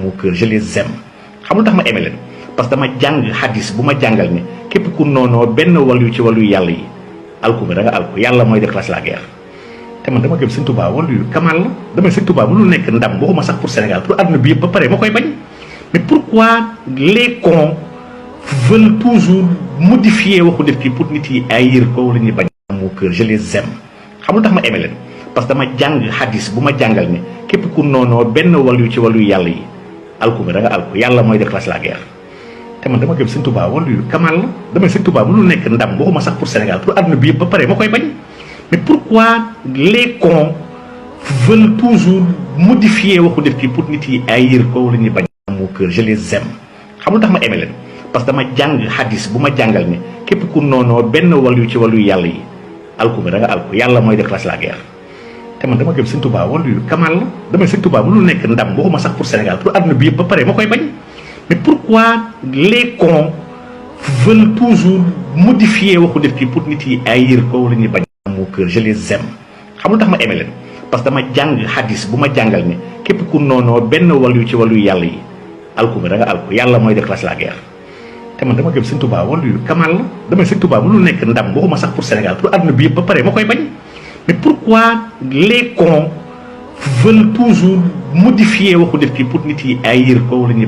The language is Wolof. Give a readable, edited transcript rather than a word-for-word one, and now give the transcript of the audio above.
mon cœur je les aime xam nga tax ma aimé leen parce que dama jàng hadis bu ma jàngal ne képp ku noonoo benn wàllu ci wàllu yàlla yi alku bi da nga alku yàlla mooy déclencher la guerre te man dama gëm Sëñ Tuubaa wàllu kamal la dama Sëñ Tuubaa mënul nekk ndam waxuma sax pour Sénégal pour àdduna bi yëpp ba pare ma koy bañ mais pourquoi les cons veulent toujours modifier waxu nit ki pour nit yi haïr ko wala ñuy bañ mon cœur je les aime xam nga tax ma aimé leen parce que dama jàng hadis bu ma jàngal ne képp ku noonoo benn wàllu ci wàllu yàlla yi alku bi da nga alku yàlla mooy déclencher la guerre te man dama gëm Sëñ Tuubaa wàllu kamal la dama Sëñ Tuubaa mënul nekk ndam waxuma sax pour Sénégal pour àdduna bi yëpp ba pare ma koy bañ mais pourquoi les cons veulent toujours modifier waxu nit ki pour nit yi haïr ko wala ñuy bañ mon cœur je les aime xam nga tax ma aimé leen parce que dama jàng hadis bu ma jàngal ne képp ku noonoo benn wàllu ci wàllu yàlla yi alku bi da nga alku yàlla mooy déclencher la guerre te man dama gëm Sëñ Tuubaa wàllu kamal la dama Sëñ Tuubaa mënul nekk ndam waxuma sax pour Sénégal pour àdduna bi yëpp ba pare ma koy bañ mais pourquoi les cons veulent toujours modifier waxu nit ki pour nit yi haïr ko wala ñuy bañ mon cœur je les aime xam nga tax ma aimé leen parce que dama jàng hadis bu ma jàngal ne képp ku noonoo benn wàllu ci wàllu yàlla yi alku bi da nga alku yàlla mooy déclencher la guerre te man dama gëm Sëñ Tuubaa wàllu kamal la dama Sëñ Tuubaa mënul nekk ndam waxuma sax pour Sénégal pour àdduna bi yëpp ba pare ma koy bañ mais pourquoi les cons veulent toujours modifier waxu nit ki pour nit yi haïr ko wala ñuy